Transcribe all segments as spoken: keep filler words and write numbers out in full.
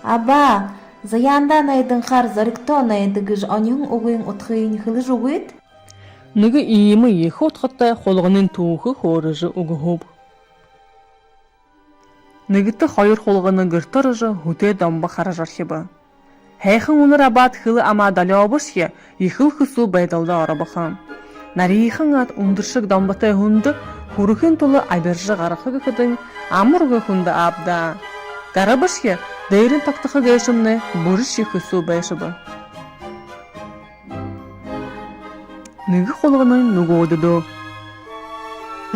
Аба, заяандаа найданхаар зоригтоо найда гэжэ оньһон үгын удхыень хэлэжэ үгыт. Нэгэ иимэ ехэ удхатай хулганын түүхэ хөөрэжэ үгэһүүб. Нэгэтэ хоёр хулгана гэртэ орожо, һүтэй домбо харажархиба. Һайхан үнэр абаад, хэлэ амаа долёобошье, ехэл хэсүү байдалда оробо ха. Нариихан аад үндэршэг домботой һүндэ хүрэхын тула абиржа гараха гэхэдэнь, амаргүй хүндэ ааб даа. Гарабашье, дээрэнь тогтохо гээшэмнай бүришье хэсүү байшаба. Нэгэ хулганань нүгөөдэдөө: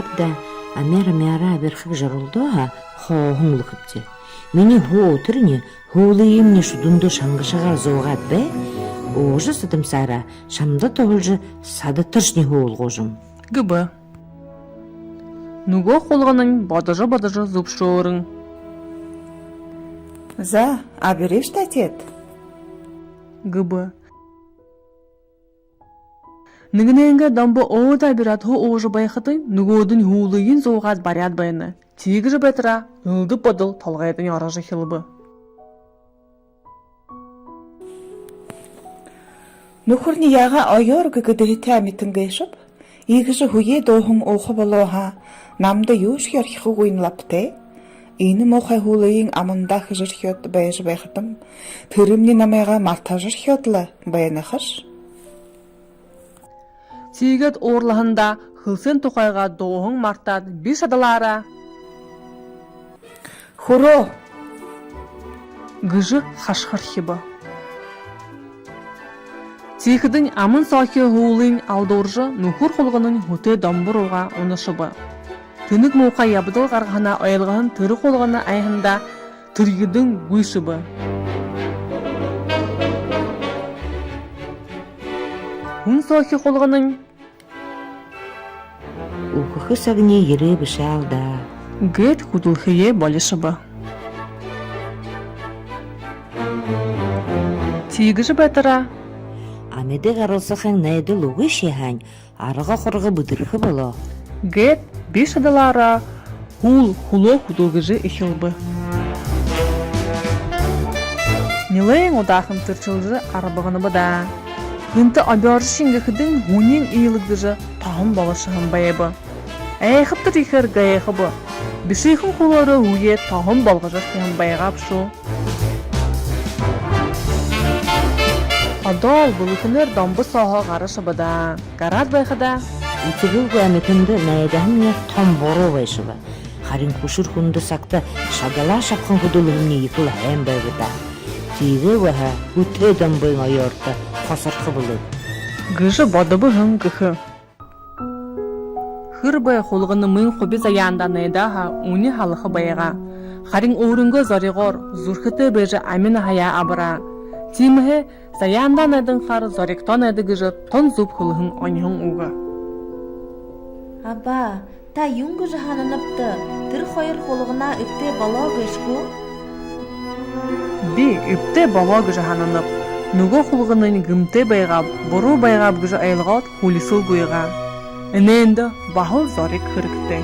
Абда, амяар амяараа абирхаг жоролдоо һаа, хооһон үлэхэбди. Минии һү үтэрни һүүлыемни шүдэндөө шангашагаар зуугаад бай, уужа садамсаараа шамда туһалжа, садатаршни һү уулгуужам, — гэбэ. Нүгөө хулганань бодожо бодожо зүбшөөрэн: За, абирыш даа теэд, — гэбэ. Нэгэнэйнгээ домбо өөдэ абираад һү уужа байхадань, нүгөөдэнь һүүлыень зуугаад баряад байна. Тиигэжэ байтараа элдэб бодол толгойдонь орожо эхилбэ. Нүхэрни яагаа оёор гэгэдэһэтэй амитан гээшэб. Иигэжэ һүеэ дууһан ууха болоо һаа, намда юушье орхихогүйнь лабтай. Энэ муухай һүүлыень амандаа хэжэрхёод байжа байхадам, тэрэмни намайгаа мартажархёод лэ байна хаш. Тиигээд уурлаһандаа хэлсэн тухайгаа дууһан мартаад, би шадалаараа: Хүрөө! — гэжэ хашхархиба. Тиихэдэнь аман соохи һүүлыень алдууржа, нүхэр хулганань һүтэй домбо руугаа унашаба. Тэнэг муухай ябадал гаргаһанаа ойлгоһон тэрэ хулгана айһандаа тэрьедээн гүйшэбэ. Һүн соохи хулганань: Үхэхэ сагни ерээ бэшэ аал даа, — гээд хүдэлхэеэ болишобо. Тиигэжэ байтараа: Амиды гаралсахын найдал үгышье һаань, арга хурга бэдэрхэ болоо, — гээд би шадалаараа һүүл хүлөө хүдэлгэжэ эхилбэ. Нилээн удаахан тэршэлжэ арбаганаб даа. Гэнтэ обёоржо шэнгэхэдэнь, һүниинь иилэгдэжэ, тоһон болошоһон байба. Айхабтар ехээр гайхаба. Бишыхан хүлөөрөө һүеэ тоһон болгожорхиһон байгаа бшуу. Одоол бэлэхэнээр домбо сооһоо гарашаба даа. Гараад байхадаа: Этигэлгүй амитанда найдаһамни тон буруу байшаба. Харин хүшэр хүндэ сагта шадалаа шабхан хүдэлһэмни ехэл һайн байба даа. Тиигээ баһа һүтэй домбын оёорто хосорхо бэлэйб, — гэжэ бодобо һэн гэхэ. Хэрбээ хулганамнай хуби заяандаа найдаа һаа, үни һалаха байгаа. Харин өөрынгөө зоригоор зүрхэтэй байжа ами наһаяа абараа. Тиимэһээ заяандаа найданхаар зоригтоо найда гэжэ тон зүб хэлэһэн оньһон үгэ. Аба, та юун гэжэ һананабта, тэрэ хоёр хулгана эбтэй болоо гээшэ гү? Би эбтэй болоо гэжэ һананаб. Нүгөө хулганань гэмтэй байгааб, буруу байгааб гэжэ ойлгоод, хүлисэл гуйгаа. Энээндэ баһал зориг хэрэгтэй.